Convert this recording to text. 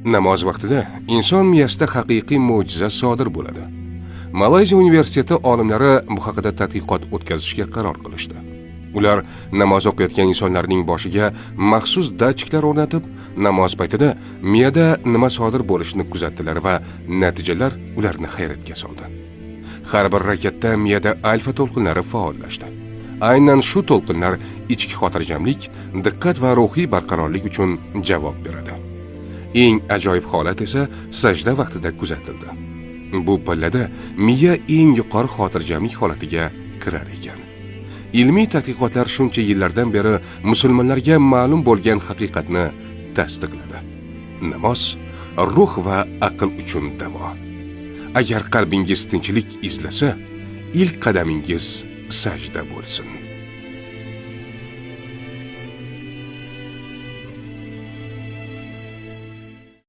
Namoz vaqtida inson miyasida haqiqiy mo'jiza sodir bo'ladi. Malayziya universiteti olimlari bu haqida tadqiqot o'tkazishga qaror qilishdi. Ular namoz o'qiyotgan insonlarning boshiga maxsus datchiklar o'rnatib, namoz paytida miyada nima sodir bo'lishini kuzatdilar va natijalar ularni hayratga soldi. Har bir rakatda miyada alfa to'lqinlari faollashdi. Aynan shu to'lqinlar ichki xotirjamlik, diqqat va ruhiy barqarorlik uchun javob beradi. Eng ajoyib holat esa sajda vaqtida kuzatildi. Bu pallada miya eng yuqori xotirjamlik holatiga kirar ekan. Ilmiy tadqiqotlar shuncha yillardan beri musulmonlarga ma'lum bo'lgan haqiqatni tasdiqladi. Namoz ruh va aql uchun davo. Agar qalbingiz tinchlik izlasa, ilk qadamingiz sajda bo'lsin.